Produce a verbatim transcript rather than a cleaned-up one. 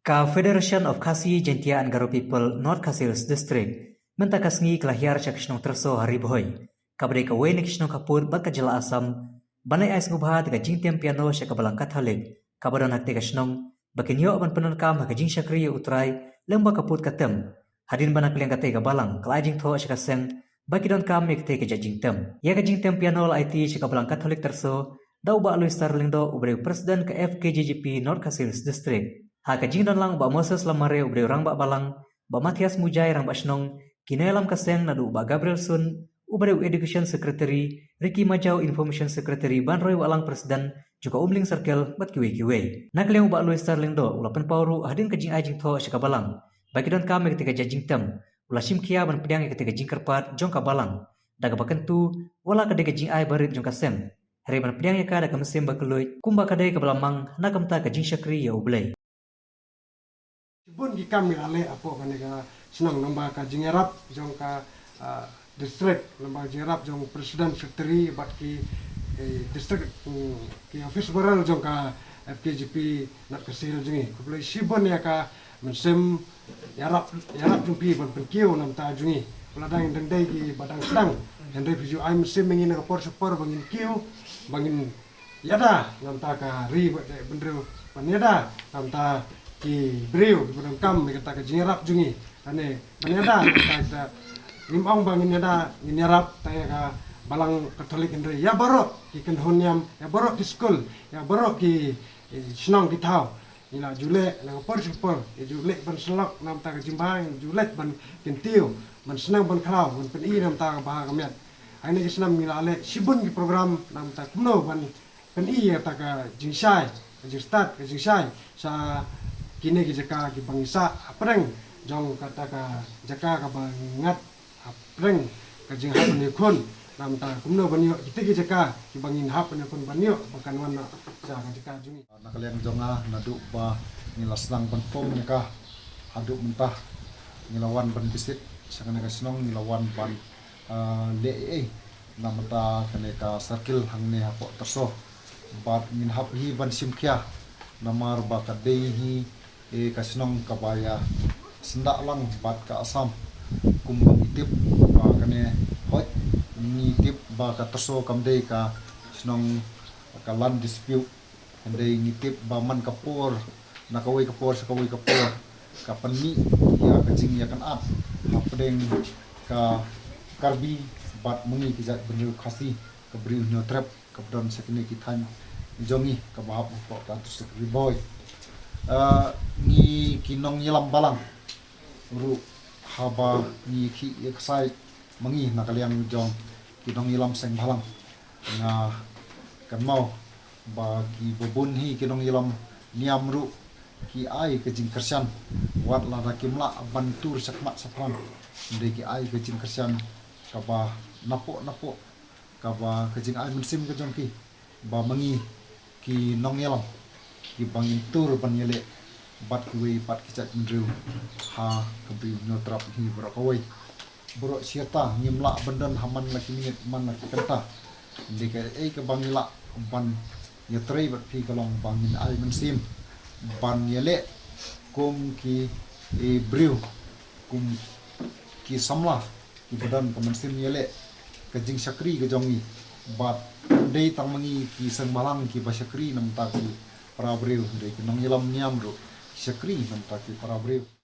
Ka Federation of Khasi Jaintia and Garo People North Khasi Hills District mynta ka sngi ka la hiar sha ka shnong Tyrso ha Ri Bhoi, kaba dei kawei na ki shnong khappud bad ka jylla Assam, ban ai sngewbha da ka jingtem piano sha ka Balang Katholik kaba don ha katei ka shnong, ba kin ïoh ban pyndonkam ha ka jingshakri ïa U Trai lyngba ka pud ka tem. Hadien ba na ka liang katei ka balang ka la ai jingthoh sha ka seng ba ki donkam ïa katei ka jait jingtem. Ïa ka jingtem piano la aiti sha ka Balang Katholik Tyrso da u Bah Louis Star Lyngdoh, uba dei u President ka F K J G P North Khasi Hills District. Ha ka jingdon lang u Bah Moses Lamare, uba dei u Rangbah Balang, Bah Mathias Mujai, Rangbah Shnong, ki nongïalam ka seng naduh u Bah Gabriel Sun, uba dei u Education Secretary, Ricky Majau, Information Secretary, Banroi Wahlang, President jong ka Umling Circle, bad kiwei kiwei. Na ka liang u Bah Louis Star Lyngdoh u la pynpaw ruh hadien ka jingai jingthoh sha ka balang ba ki donkam ïa katei ka jait jingtem, u la shim khia ban pdiang ïa katei ka jingkyrpad jong ka balang da kaba kyntu, wat la ka dei ka jingai barit jong ka seng, hynrei ban pdiang ïa ka da ka mynsiem bakluid kumba ka dei kaba la mang na ka bynta ka jingshakri ïa U Blei. Shibun ki kam ngi la leh hapoh kane ka shnong, namar ka jingïarap jong ka, ah, district, namar ka jingïarap jong President, Secretary bad ki, eh, district, mm, ki office bearer jong ka F K J P North Khasi Hills jong ngi. Khublei shibun ïa ka mynsiem ïarap, ïarap jong phi ban pynkiew na ka bynta jong ngi. Wat la dang dang dei kiba dang sdang, hynrei phi ju ai mynsiem ïa ngi na ka por sha ka por ba ngin kiew, ba ngin ïada na ka bynta ka ri bad ka jaitbynriew, ban ïada na ka bynta ki briew kiba donkam ïa kata ka jingïarap jong ngi. Lane ban ïada na ka bynta kita, ngim ong ba ngin ïada, ngin ïarap tang ïa ka Balang Katholik, hynrei ïa baroh ki kynhun niam, ïa baroh ki skul, ïa baroh ki, eh, shnong ki thaw. Ngi la ju leh na ka por sha ka por, ngi ju leh ban sylloh na ka bynta ka jingbha, ngi ju leh ban kyntiew, ban sneng ban khraw, ban pyni na ka bynta ka bha ka miat. Ha kine ki snem ngi la leh shibun ki program na ka bynta kumno ban pyni ïa kata ka jingshai, ka jingstad, ka jingshai sha kine ki jaka kiba ngi sah hapdeng jong kata ka jaka kaba ngi ngat, hapdeng ka jinghap ban ïakhun, na ka bynta kumno ban ïoh kita ki jaka kiba ngin hap ban ïakhun ban ïoh ba kan wan noh sha ka jaka jong ngi. Na ka liang jong nga, naduh ba ngi la sdang ban form ïa ka haduh mynta, ngi la wan ban visit sha kane ka shnong, ngi la wan ban, ah, leh ei ei na ka bynta kane ka circle hangne hapoh Tyrso. Bad ngin hap hi ban shim khia, namar ba ka dei hi, eh, ka shnong kaba ïa syndah lang bad ka Assam. Kumba ngi tip ba kane, hooid, ngi tip ba ka Tyrso kam dei ka shnong, ka land dispute. Hynrei ngi tip ba man ka por na kawei ka por sha kawei ka por, ka pynmih ïa ka jingïakynad hapdeng ka Karbi bad ma ngi ki jaitbynriew Khasi, ka Bri U Hynñiewtrep, kaba don sha kine ki thaiñ jong ngi kaba hap hapoh ka district Ri Bhoi. Ah, ngi ki nongïalam balang ruh, haba ngi khih ïa ka side ma ngi na ka liang jong ki nongïalam seng bhalang, nga kynmaw ba kiba bun hi ki nongïalam niam ruh ki ai ka jingkyrshan, wat lada kim lah ban tur shakhmat shaphrang, hynrei ki ai ka jingkyrshan kaba napoh napoh, kaba ka jingai mynsiem ka jong ki ba ma ngi ki nongïalam kiba ngin tur ban ïaleh bad kiwei pat ki jaitbynriew ha ka Bri U Hynñiewtrep hi baroh kawei. Baroh shi katta ngim lah ban don ha man la ki minit, man la ki kynta. Hynrei kaei kaba ngi lah ban ïatrei bad phi ka long ba ngin ai mynsiem ban ïaleh kum ki, eh, briew, kum ki samla kiba don ka mynsiem ïaleh ka jingshakri ka jong ngi. Bad ym dei tang ma ngi ki seng bhalang kiba shakri na ka bynta ki para briew, hynrei ki nongïalam niam ruh ki shakri na ka bynta ki para briew.